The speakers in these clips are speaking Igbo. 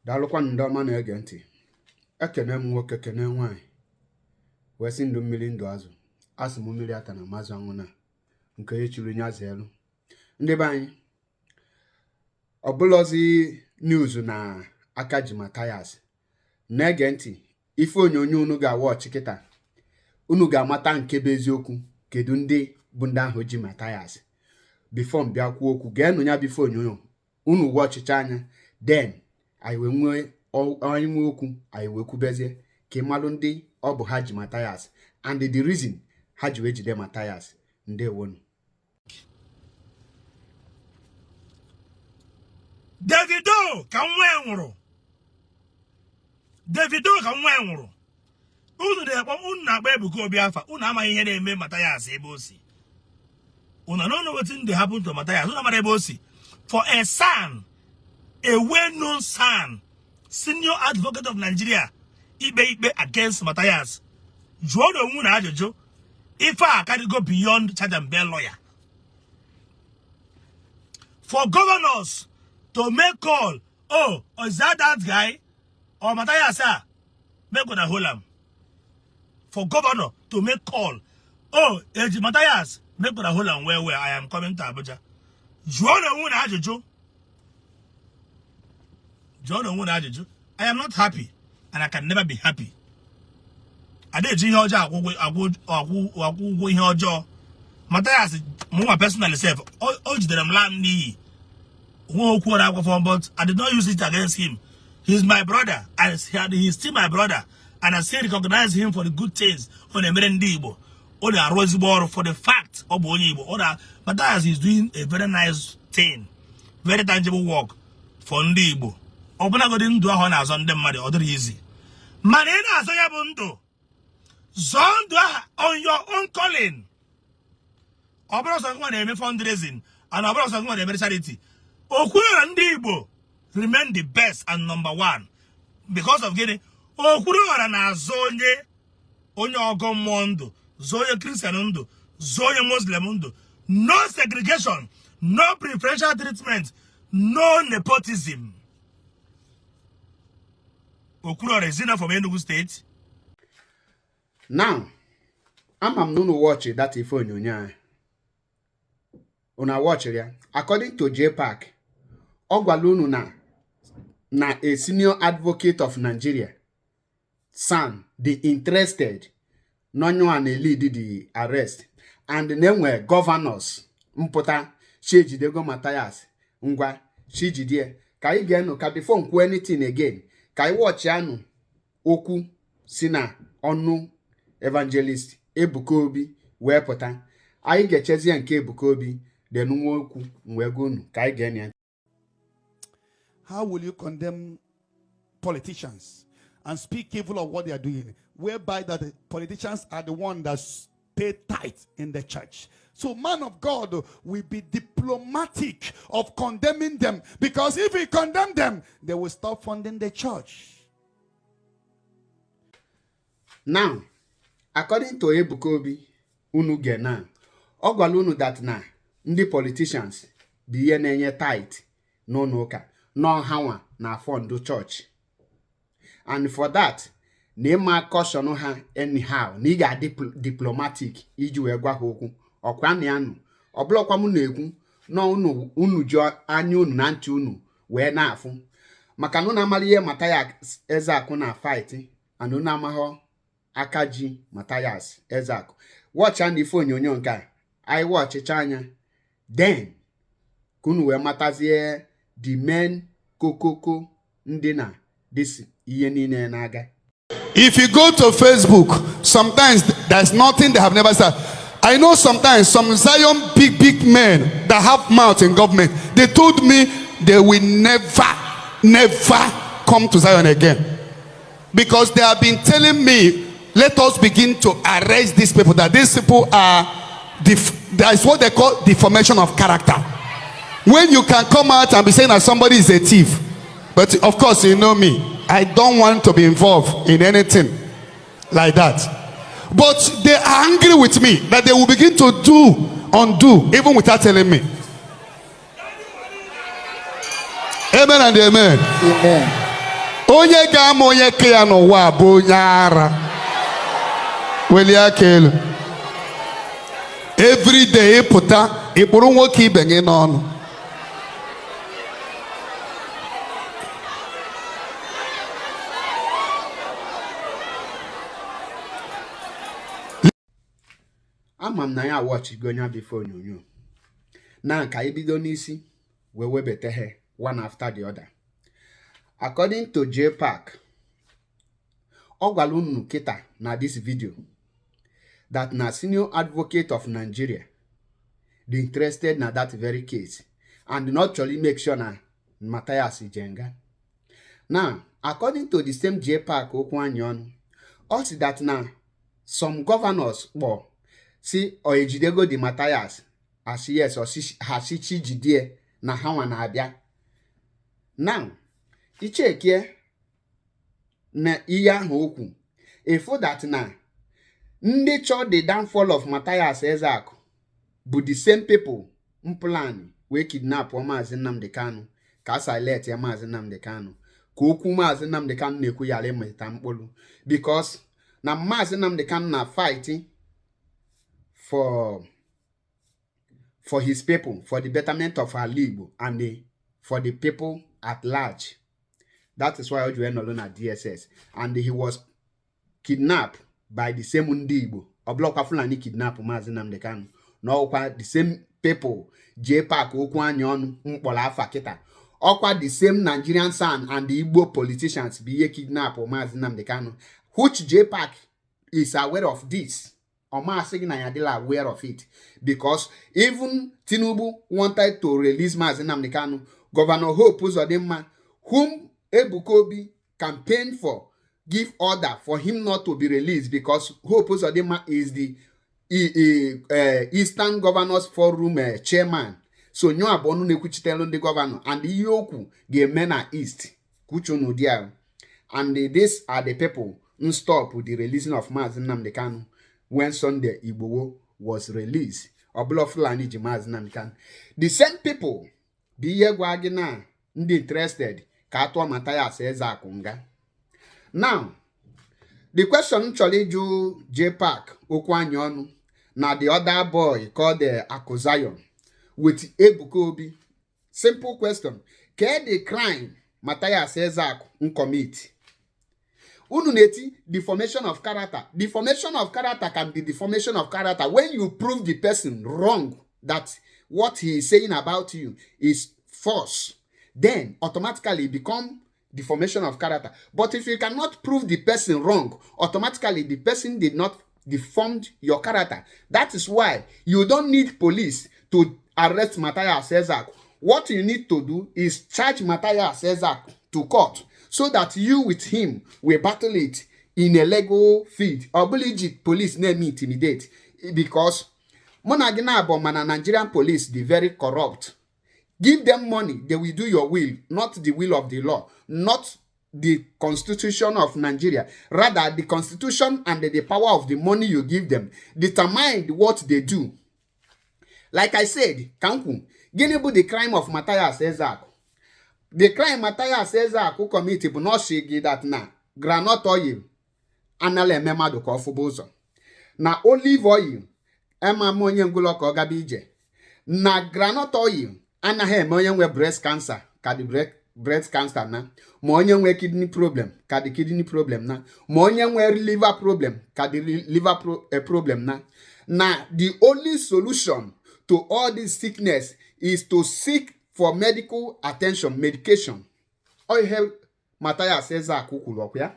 Daalụkwanụ ndị ọma na-ege ntị. Ekene m nwoke, kene nwaanyị, wee sị ndụ mmiri, ndụ azụ. Asị m mmiri atana, ma azụ anwụna. Nke onye chiri nya zeelu. Ndị be anyị, ọ bụlọzi news na aka ji Mathias. Na-ege ntị, ife onyonyo unu ga-awatch kịta, unu ga-amata nke bụ eziokwu, kedu ndị bụ ndị ahụ ji Mathias. Before m bịa kwuo okwu, geenụ ya bụ ife onyonyo unu watchịcha anya, then anyị wee nwee, anyị nwee okwu, anyị wee kwubezie ka ị malụ ndị ọ bụ ha ji Mathias and the reason ha ji wee jide Mathias. Ndewonu. Davido ka nwa ya nwụrụ, Davido ka nwa ya nwụrụ. Unu na-akpọ, unu na-akpọ Ebuka Obi afa, unu amaghị ihe na-eme Mathias, ebe o si. Unu no know wetin dey happen to Mathias. Unu amara ebe o si. For a SAN, a well-known SAN, Senior Advocate of Nigeria, ikpe ikpe against Mathias, jụọ na onwe na ajụjụ. Ife a carry go beyond charge and bail lawyer. For governors to make call, "Oh, is that that guy or Mathias?" Ah, make una hold am. For governor to make call, "Oh, eji Mathias, make una hold am well well, I am coming to Abuja." Jụọ na onwe na ajụjụ, jụọ na onwe na ajụjụ. I am not happy and I can never be happy. Ada eji ihe ọjọọ akwụ ụgwọ ihe ọjọọ. Mathias, mụnwa personally sef, o jidere m laa m n'iyi nwe okwu ọ na-agwafọ, but I did not use it against him. He's my brother and he is still my brother, and I still recognize him for the good things ọ na-emere ndị Igbo. Ọ na-arụ ezigbo ọrụ. For the fact ọ bụ onye Igbo, ọ na Mathias is doing a very nice thing, very tangible work for ndị Igbo. Ọbụnagodi ndụ ahụ ọ na-azọ ndị mmadụ, ọ dịrị izi, mana ị na-azọ ya bụ ndụ, zọọ ndụ ahụ on your own calling. Ọ bụrụ sọ nwa na-eme fundraising and ọ bụrụ sọ nwa na-eme charity, Okwuluora ndị Igbo remain the best and number one. Because of gịnị? Okwuluora na-azọ onye ọgọ mmụọ ndụ, zọọ onye Christian ndụ, zọọ onye Muslim ndụ. No segregation, no preferential treatment, no nepotism. Okwuluora is not from Enugu State. Now, ama m na unu watch that ife onyonyo ahụ. Unu watchịrị ya. According to JPAC, ọ gwara unu na a Senior Advocate of Nigeria, SAN, the interested n'onye a na-lead the arrest and na-enwe governors mpụta chi ejidego Mathias. Ngwa, chi jidie ka anyị ga-enụ ka before nkwu anything again, ka anyị watchịanụ okwu si na ọnụ Evangelist Ebuka Obi wee pụta. Anyị ga-echezie nke Ebuka Obi, then nwa okwu wee gwa unu ka anyị ga-enye. How will you condemn politicians and speak evil of what they are doing, whereby that the politicians are the one that pay tithe in the church? So man of God will be diplomatic of condemning them, because if he condemn them, they will stop funding the church. Now, according to Ebuka Obi unu ge now, ọ gwara unu that na ndị politicians bụ ihe na-enye tithe n'ụlọ ụka, n'ọhanwa na fund church, and for that na ịma caution ha anyhow, na ị ga-adị diplomatic iji wee gwa ha okwu. Ọkwa na ya nụ, ọ bụlọkwa m na-ekwu na unu ji anya unu na ntị unu wee na-afụ, maka na unu amara ihe Mathias Ezeaku na fight and unu amaghọ aka ji Mathias Ezeaku. Watcha na ife onyonyo nke a anyị watchịcha anya, then ka unu wee matazie the main kokoko ndị na this ihe niile na-aga. If you go to Facebook, sometimes there's nothing they have never said. I know sometimes some Zion big, big men that have mouth in government, they told me they will never, never come to Zion again. Because they have been telling me, let us begin to arrest these people, that these people are, that is what they call deformation of character. When you can come out and be saying that somebody is a thief, but of course, you know me, I don't want to be involved in anything like that. But they are angry with me that they will begin to do, undo, even without telling me. Amen and amen. Amen. Onye ga-ama onye ke ya n'ụwa bụ onye ara. Welie aka elu. Every day ị pụta ị kpụrụ nwoke ibe gị n'ọnụ. Ama m na ya watchigo nya bụ ife onyonyo na ka anyị bido n'isi wee webata ha one after the other. According to JPAC, ọ gwara unu kịta na this video that na senior advocate of Nigeria dị interested na that very case and not chọrọ make sure na Mathias jenga. Now, according to the same JPAC okwu anyị ọnụ, ọ sị that na some governors kpọ si ọ ejidego the Mathias, asị yes, ha si chi jidie na ha nwa na-abịa. Now, ichekie na ihe ahụ okwu ịfụ that na ndị chọọ the downfall of Mathias Ezeaku bụ the same people plan wee kidnap Maazị Nnamdi Kanu ka a silent ya Maazị Nnamdi Kanu ka okwu Maazị Nnamdi Kanu na-ekwu yara ịmụta mkpụrụ, because na Maazị Nnamdi Kanu na fight for his people, for the betterment of ala Igbo and for the people at large. That is why o ji wee nọrọ na DSS, and he was kidnapped by the same ndị Igbo. Ọ bụlọkwa Fulani kidnap Maazị Nnamdi Kanu, na ọkwa the same people JPAC okwu anya ọnụ mkpọrọ afa kịta, ọkwa the same Nigerian SAN and the Igbo politicians bụ ihe kidnap Maazị Nnamdi Kanu, which JPAC is aware of this. Ọ masị gị na ya adịla aware of it, because even Tinubu wanted to release Maazị Nnamdi Kanu. Governor Hope Uzodinma, whom Ebuka Obi campaigned for, give order for him not to be released, because Hope Uzodinma is the Eastern Governors Forum chairman. So nyo abụọ ọnụ na-ekwuchitelu ndị governor and ihe okwu ga-eme na East kwuchu n'ụdị ahụ. And these are the people who stop the releasing of Maazị Nnamdi Kanu when Sunday Igboho was released. Ọbụla Fulani ji Maazị Nnamdi Kanu. The same people bụ ihe gwa gị na ndị interested ka a tụọ Mathias Ezeaku nga. Now, the question m chọrọ ịjụ JPAC okwu anyị ọnụ na the other boy called Aku Zion with Ebuka Obi, simple question: ke the crime Mathias Ezeaku commit? Unu na-eti deformation of character. Deformation of character can be deformation of character when you prove the person wrong, that what he is saying about you is false, then automatically become deformation of character. But if you cannot prove the person wrong, automatically the person did not deformed your character. That is why you don't need police to arrest Mathias Ezeaku. What you need to do is charge Mathias Ezeaku to court so that you with him will battle it in a legal field. Ọ bụla iji police na-eme intimidate, because mụ na gị na-abụ mana Nigerian police dị very corrupt. Give them money, they will do your will, not the will of the law, not the constitution of Nigeria. Rather, the constitution and the power of the money you give them determine what they do. Like I said, ka m kwu, gịnị bụ the crime of Mathias Ezeaku? The crime Mathias Ezeaku commit bụ na ọ sị gị that na groundnut oil anala eme mmadụ ka ọ fụba ụzọ, na olive oil ema ama onye ngwụlọ ka ọ gaba ije, na groundnut oil anaghị eme onye nwe breast cancer ka the breast cancer na, ma onye nwe kidney problem ka the kidney problem na, ma onye nwe liver problem ka the liver problem na. Na the only solution to all this sickness is to seek for medical attention, medication. Ọ ihe Mathias Ezeaku kwuru, ọkwa ya?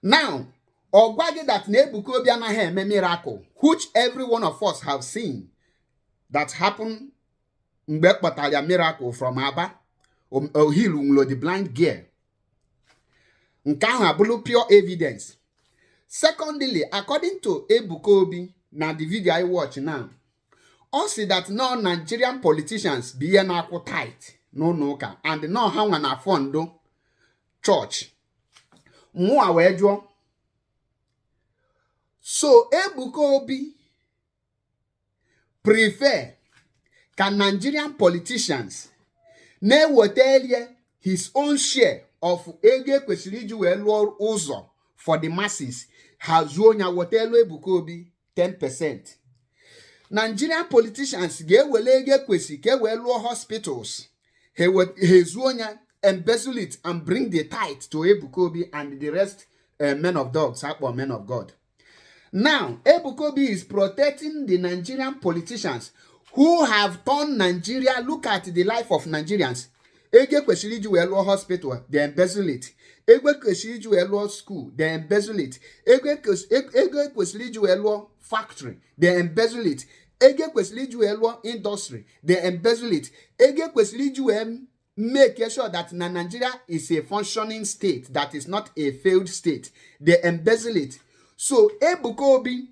Now, ọ gwa gị that na Ebuka Obi anaghị eme miracle, which every one of us have seen that happen mgbe kpọtara ya miracle from Aba, o heal nwụrụ the blind girl. Nke ahụ abụrụ pure evidence. Secondly, according to Ebuka Obi na the video I watch now, ọ sị that no Nigerian politicians bụ ihe na-akwụ tithe n'ụlọ ụka and no ha nwa na fund church. Mụa wee jụọ, so Ebuka Obi prefer ka Nigerian politicians na-eweta elie his own share of ego ekwesịrị iji wee lụọ ụzọ for the masses, ha zuo ya wetelu Ebuka Obi 10%. Nigerian politicians ga-ewele ego ekwesị ka e wee lụọ hospitals, ha ezuo ya, embezzle it and bring the tithe to Ebuka Obi and the rest, men of dogs akpọ men of God. Now, Ebuka Obi is protecting the Nigerian politicians who have turned Nigeria. Look at the life of Nigerians. Ego ekwesịrị iji wee lụọ hospital, they embezzle it. Ego ekwesịrị iji wee lụọ school, they embezzle it. Ego ekwesịrị iji wee lụọ factory, they embezzle it. Ego ekwesịrị iji wee lụọ industry, they embezzle it. Ego ekwesịrị iji wee make sure that na Nigeria is a functioning state that is not a failed state, they embezzle it. So Ebuka Obi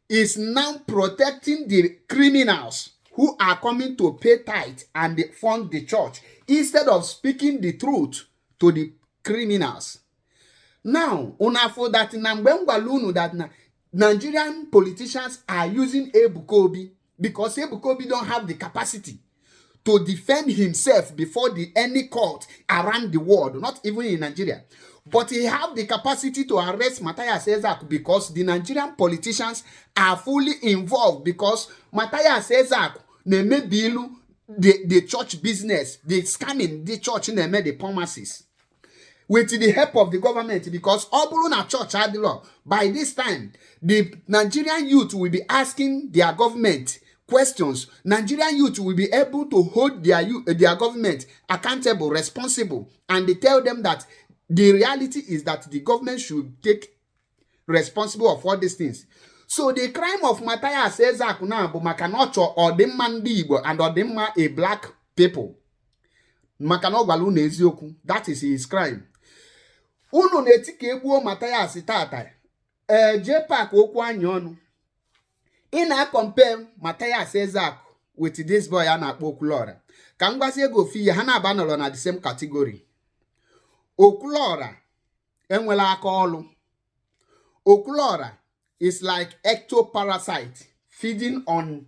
is now protecting the criminals who are coming to pay tithe and fund the church instead of speaking the truth to the criminals. Now, una for that na mgbe m gwara unu that na Nigerian politicians are using Ebuka Obi because Ebuka Obi don't have the capacity to defend himself before the any court around the world, not even in Nigeria. But he have the capacity to arrest Matthias Ezeaku because the Nigerian politicians are fully involved, because Matthias Ezeaku na-emebi ilu the church business, the scamming the church na-eme the promises with the help of the government, because ọ bụrụ na church adịrọ, by this time the Nigerian youth will be asking their government questions. Nigerian youth will be able to hold their government accountable, responsible, and they tell them that the reality is that the government should take responsible of all these things. So the crime of Matthias Ezeaku now bụ maka na ọ chọọ ọdịmma ndị Igbo and ọdịmma a black people, maka na ọ gwara unu eziokwu. That is his crime. Unu na-eti ka egbuo Matthias tata. Ee, jee pak okwu anyị ọnụ. Ị na-compare Matthias Ezeaku with this boy a na-akpọ Okwuluora. Ka m gwazie ego ofu ihe, ha na-aba nọrọ na the same category. Okwuluora enwela aka ọlụ. Okwuluora is like ectoparasite feeding on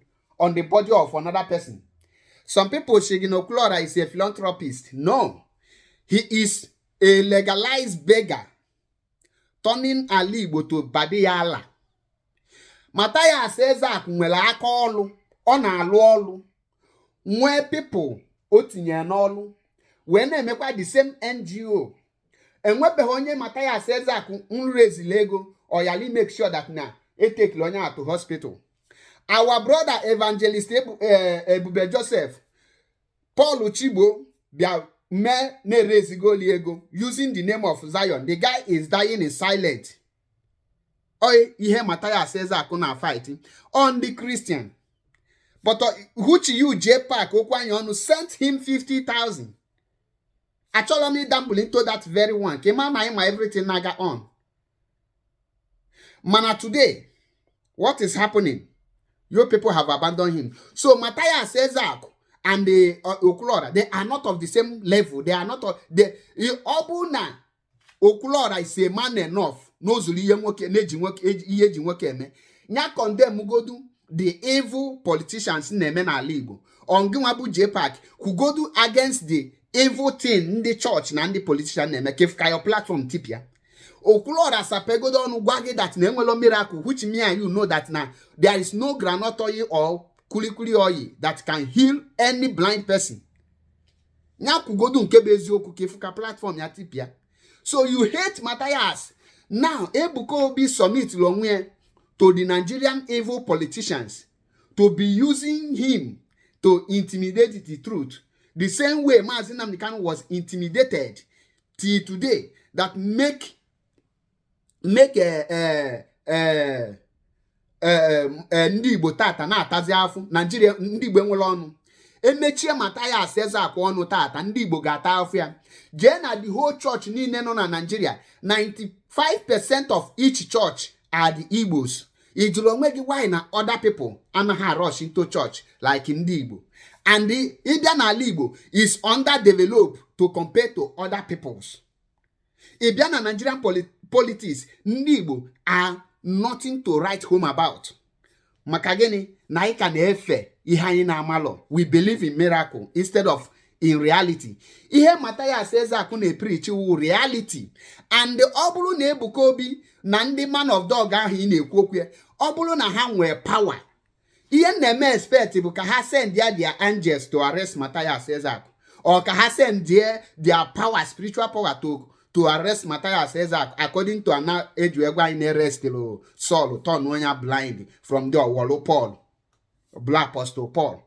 the body of another person. Some people say Okwuluora is a philanthropist. No, he is a legalized beggar turning ala Igbo to Babiala. Matthias Ezeaku nwere aka ọlụ, ọ na-alụ ọlụ, nwee people o tinyere n'ọlụ wee na-emekwa the same NGO. Enwebeghị onye Matthias Ezeaku nrezili ego oyali make sure that na etekele onye atụ hospital. Our brother Evangelist Ebube Joseph Paul Chigbo bịa mee na-erezigoli ego using the name of Zion. The guy is dying in silent. Ọ ihe Matthias Ezeaku na fight on the Christian, but which you, J Park okwu anyị ọnụ, sent him 50,000. Achọrọ m ịdambụl into that very one ka ị ma na ịma everything na-aga on. Mana today, what is happening? Your people have abandoned him. So Matthias Ezeaku and the Okwuluora, they are not of the same level. They are not of the ọ bụ na Okwuluora is a man enough n'ozuru ihe nwoke na-eji nwoke ihe eji nwoke eme ya, condemn godu the evil politicians na-eme n'ala Igbo. Ọngịnwa bụ JPAC kwugodu against the evil thing ndị church na ndị politician na-eme ka your platform tipịa. Okwuluora sapegodo ọnụ gwa gị that na enwelo miracle, which me and you know that na there is no groundnut oil or kulikuli oil that can heal any blind person. Ya kwugodu nke bụ eziokwu ka ịfụ ka platform ya tipịa. So you hate Matthias. Now Ebuka Obi submit onwe ya to the Nigerian evil politicians to be using him to intimidate the truth, the same way Mazi Nnamdi Kanu was intimidated till today, that make ndị Igbo tata na-atazi afụ Naijiria. Ndị Igbo enwere ọnụ emechie Mathias Ezeaku ọnụ tata, ndị Igbo ga-ata afụ ya. Jee na the whole church niile nọ na Nigeria, 95% of each church are the Igbos. Ị jụrụ onwe gị why na other people anaghị rush into church like ndị Igbo? And ịbịa n'ala Igbo is underdeveloped to compare to other peoples. Ị bịa na Nigerian politics, ndị Igbo are nothing to write home about. Maka gịnị? Na anyị ka na-efe ihe anyị na-amalọ. We believe in miracle instead of In reality, ihe Mathias Ezeaku na-epreach wu reality. And ọ bụrụ na Ebuka Obi na ndị man of dog ahụ ị na-ekwu okwu ya, ọ bụrụ na ha nwee power, ihe m na-eme expect bụ ka ha send ya their angels to arrest Mathias Ezeaku, or ka ha send their power, spiritual power, to arrest Mathias Ezeaku, according to ana eji egwu anyị na-arrestịrị Saul, turn onye blind from the Owolu Paul, Black Apostle Paul.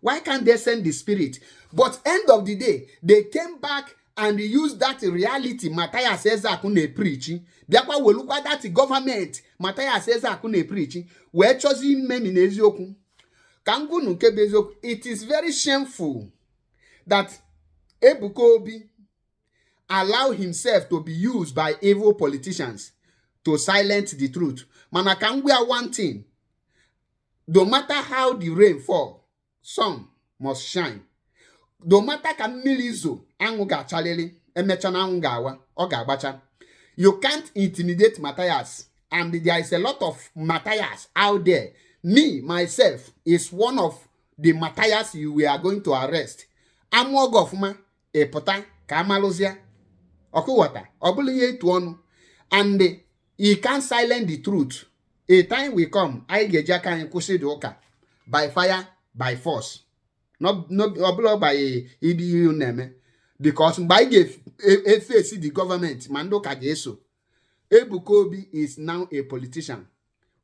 Why can't they send the spirit? But end of the day, they came back and used that reality Mathias Ezeaku na-epreach, bịakwa welukwa that government Mathias Ezeaku na-epreach wee chọzi imemi n'eziokwu. Ka m gwunu nke bụ eziokwu, it is very shameful that Ebuka Obi allow himself to be used by evil politicians to silence the truth. Mana ka m gwa one thing: no matter how the rain fall, sun must shine. No matter ka mmiri zo, anwụ ga-achalịrị. Emecha na anwụ ga-awa, ọ ga-agbacha. You can't intimidate Matthias, and there is a lot of Matthias out there. Me myself is one of the Matthias you we are going to arrest. Amụọ gị ọfụma, ị pụta ka amalụzịa ọkụghọta. Ọ bụla ihe etu ọnụ, and you can't silence the truth. A time will come, anyị ga-eji aka anyị kwụsị dị ụka by fire by force. Ọ bụla by ibi ihe na-eme, because mgbe anyị ga-efesi the government, ma ndị ụka ga-eso. Ebuka Obi is now a politician.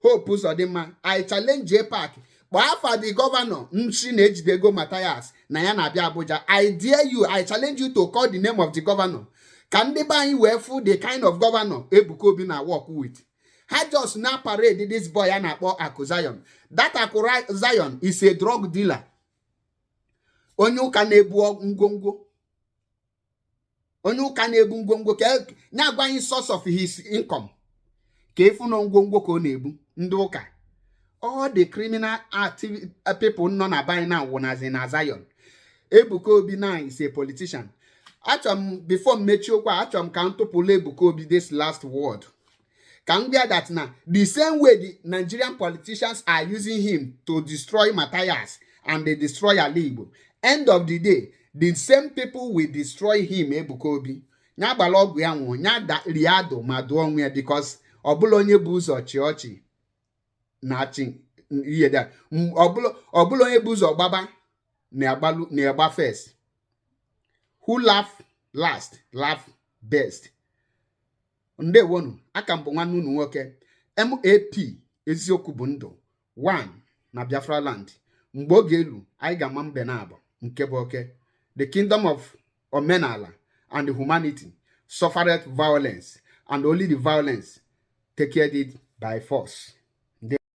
Hope Uzodimma, I challenge JPAC, kpọọ afa the governor nchi na-ejidego Matthias na ya na-abịa Abuja. I dare you, I challenge you to call the name of the governor, ka ndị be anyị wee fụ the kind of governor Ebuka Obi na work with. Ha just na parade this boy a na-akpọ Aku Zion. That Aku Zion is a drug dealer, onye ụka na-ebu ngwongwo, onye ụka na-ebu ngwongwo. Ka na-agwa anyị source of his income, ka ịfụ na ngwongwo ka ọ na-ebu ndị ụka. All the criminal activity people nọ na be now wụnazi na Zion. Ebuka Obi now is a politician. Achọrọ m, before m mechie okwu a, achọrọ m ka m tụpụla Ebuka Obi this last word, ka m gwa that na the same way the Nigerian politicians are using him to destroy Matthias and they destroy ala Igbo, end of the day, the same people will destroy him. Ebuka Obi ya gbara ọgwụ ya nwụọ, ya rie adụ ma dụọ onwe ya, because ọbụla onye bụ ụzọ chị ọchị na-achị ihe da, ọbụla onye bụ ụzọ gbaba na-agba first. Who laugh last laugh best. Ndewonu. Aka m bụ nwanne unu nwoke, MAP, eziokwu bụ ndụ 1 na Biafra land. Mgbe oge elu, anyị ga-ama mbe na abụ nke bụ oke. The kingdom of omenala and humanity suffered violence, and only the violence take it by force.